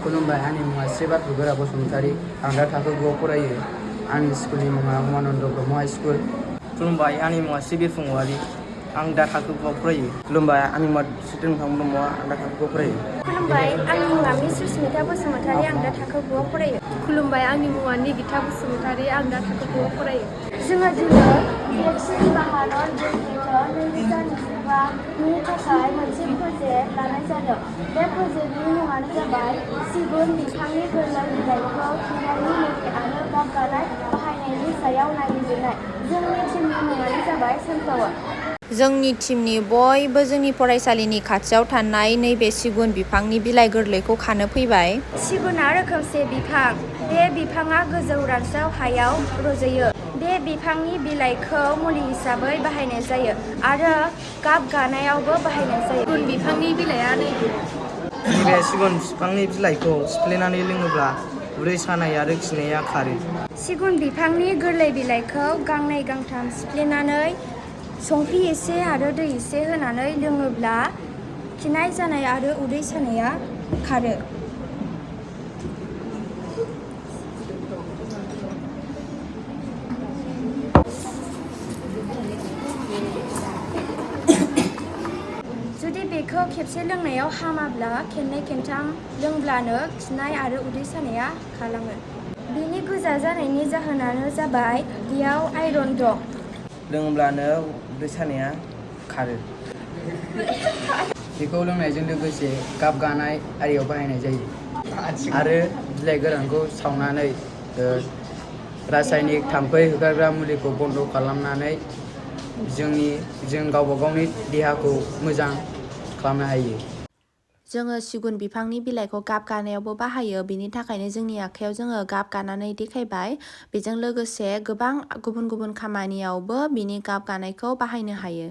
खुलुमबाय आंनि मुङा श्रीबारपुर बसुमतारी आं दा थाखो 9 फरायो आंनि स्कुलनि मुङा उमानन्द ब्रह्म हाइ स्कुल। खुलुमबाय आंनि मुङा सिबिर फुंवारि आं दा थाखो 9 फरायो। खुलुमबाय आंनि मुङा सिटिन ब्रह्म आं दा थाखो 9 फरायो। खुलुमबाय आंनि मुङा मिस सुस्मिता बसुमतारी आं दा थाखो 9 फरायो। खुलुमबाय आंनि मुङा निगिता बसुमतारी आं दा थाखो 9 फरायो। जोङो दिनै भेक्सिन भारत बुइल्डाथन 2025नि थाखाय मोनसे प्रजेक्ट लानाय जादों। बे प्रजेक्टनि मुङानो जाबाय सिगुन बिफांनि गोरलै बिलाइखौ खिनायनि मुलि आरो गाबगानाय बाहायनायनि सायाव नायबिजिरनाय। जोंनि टिमनि मुङानो जाबाय सानफ्लावार। जोंनि टिमनि बयबो जोंनि फरायसालिनि खाथियाव थानाय नैबे सिगुन बिफांनि बिलाइ गोरलैखौ खानो फैबाय। सिगुना रोखोमसे बिफां। बे बिफाङा गोजौ रानस्राव हायाव रज'यो। बे बिफांनि बिलाइखौ मुलि हिसाबै बाहायनाय जायो आरो गाब गानायावबो बाहायनाय जायो। सिगुन बिफांनि बिलाइआ नैबे सिगुन बिफांनि बिलाइखौ सिफ्लेनानै लोङोब्ला उदै सानाय आरो खिनाया खारो। सिगुन बिफांनि गोरलै बिलाइखौ गांनै गांथाम सिफ्लेनानै संख्रि एसे आरो दै एसे होनानै लोङोब्ला खिनाय जानाय आरो उदै सानाया खारो। जुदि बेखौ खेबसे लोंनायाव हामाब्ला खेननै खेनथाम लोंब्लानो खिनाय आरो उदै सानाया खारलाङो। बेनि गोजा जानायनि जाहोनानो जाबाय बेयाव आयरन दं। लोङोब्लानो उदै सानाया खारो। बेखौ लोंनायजों लोगोसे गाब गानाय आरियाव बाहायनाय जायो आरो बिलाइ गोरानखौ सावनानै रासायनिक थाम्फै होखारग्रा मुलिखौ बन्द' खालामनानै जों गावबा गावनि देहाखौ मोजां खालामनो हायो। जोङो सिगुन बिफांनि बिलाइखौ गाब गानायावबो बाहायो। बेनि थाखायनो जोंनि आखायाव जोङो गाब गानानै देखायबाय। बेजों लोगोसे गोबां गुबुन गुबुन खामानियावबो बिनि गाब गानायखौ बाहायनो हायो।